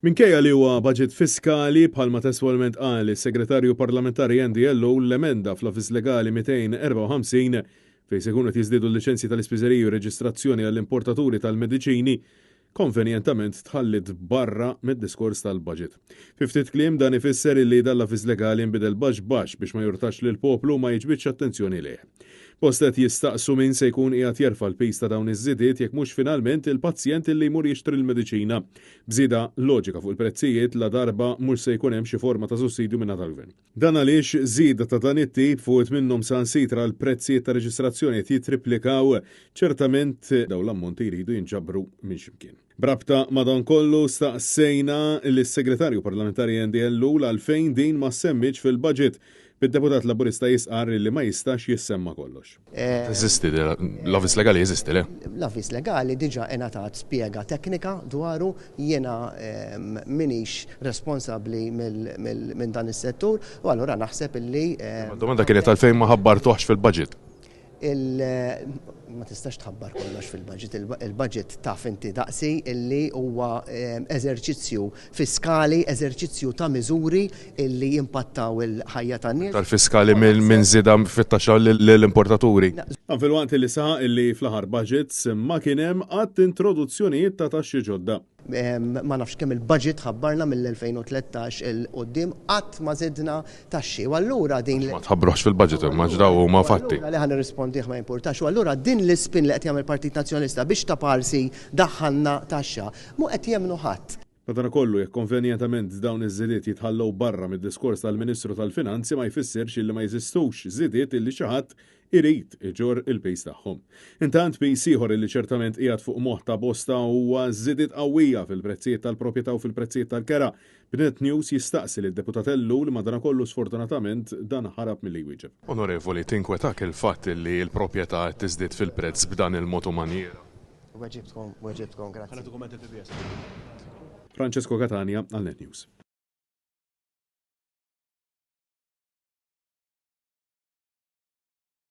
Minkejja li huwa baġit fiskali, bħalma testwalment qal is-Segretarju Parlamentari Andy Ellul, l-emenda fl-Avviż Legali 254, fejn se jkunu qed jiżdiedu l-liċenzji tal-ispiżeriji u reġistrazzjoni għall-importaturi tal-mediċini, konvenjentament tħalliet barra mid-diskors tal-baġit. Fi ftit kliem dan ifisser illi dan l-avviż legali nbidel baxx baxx biex ma jurtax lill-poplu u ma jiġbidx attenzjoni lejh. Bosta qed jistaqsu min se jkun qiegħed jerfa' l-piż ta' dawn iż-żidiet jekk mhux finalment il-pazjent illi jmur jixtri l-mediċina. B'żieda loġika fuq il-prezzijiet ladarba mhux se jkun hemm xi forma ta' sussidju min-naħa tal-Gvern. Dan għaliex żieda ta' dan it-tip fuq minnhom saħansitra l-prezzijiet ta' reġistrazzjoni qed jittriplikaw, ċertament dawn l-ammonti jridu jinġabru minn xi mkien. B'rabta ma' dan kollu staqsejna lis-Segretarju Parlamentari Andy Ellul għalfejn din ma ssemmietx fil-budget, bid-deputat Laburista jistqarr li ma jistax jissemma kollox. Teżisti, l-avviż legali jeżisti, le? L-avviż legali diġà ingħatat spjega teknika dwaru, jiena m'iniex responsabbli minn dan is-settur u allura naħseb illi. Imma d-domanda kienet għalfejn ma ħabbartuhx fil-budget? Ma tistax tħabbar kollox fil-budget. Il-budget taf inti daqsi illi huwa eżerċizzju fiskali, eżerċizzju ta' miżuri illi jimpattaw il-ħajja tan-nies. Iktar fiskali minn żieda fit-taxxa lill-importaturi. Dan filwaqt illi saħaq illi fl-aħħar budgets ma kien hemm qatt introduzzjonijiet ta' taxxi ġodda. Ma nafx kemm il-budget ħabbarna mill-2013 'il quddiem qatt ma żidna taxxi. U allura din. Ma tħabbruhx fil-budget imma għax dawn huma fatti. Li ħa nirrispondih ma jimpurtax. U allura din l-ispin li qed jagħmel il-Partit Nazzjonalista biex ta' parsi daħħalna taxxa, mhu qed jemmnu ħadd. Madankollu, jekk konvenjentament dawn iż-żidiet jitħallew barra mid-diskors tal-Ministru tal-Finanzi ma jfissirx illi ma jeżistux żidiet illi xi ħadd irid iġorr il-piż tagħhom. Intant, piż ieħor illi ċertament qiegħed fuq moħħ ta' bosta huwa ż-żidiet qawwija fil-prezzijiet tal-proprjetà u fil-prezzijiet tal-kera, b'Net News jistaqsi lid-Deputat Ellul madanakollu sfortunatament dan ħarab milli jwieġeb. Onorevoli, tinkwetak il-fatt illi l-proprjetà qed tiżdied fil-prezz b'dan il-mod u manjiera? Weġibtkom, weġibtkom, grazzi. Francesco Catania għal Net News.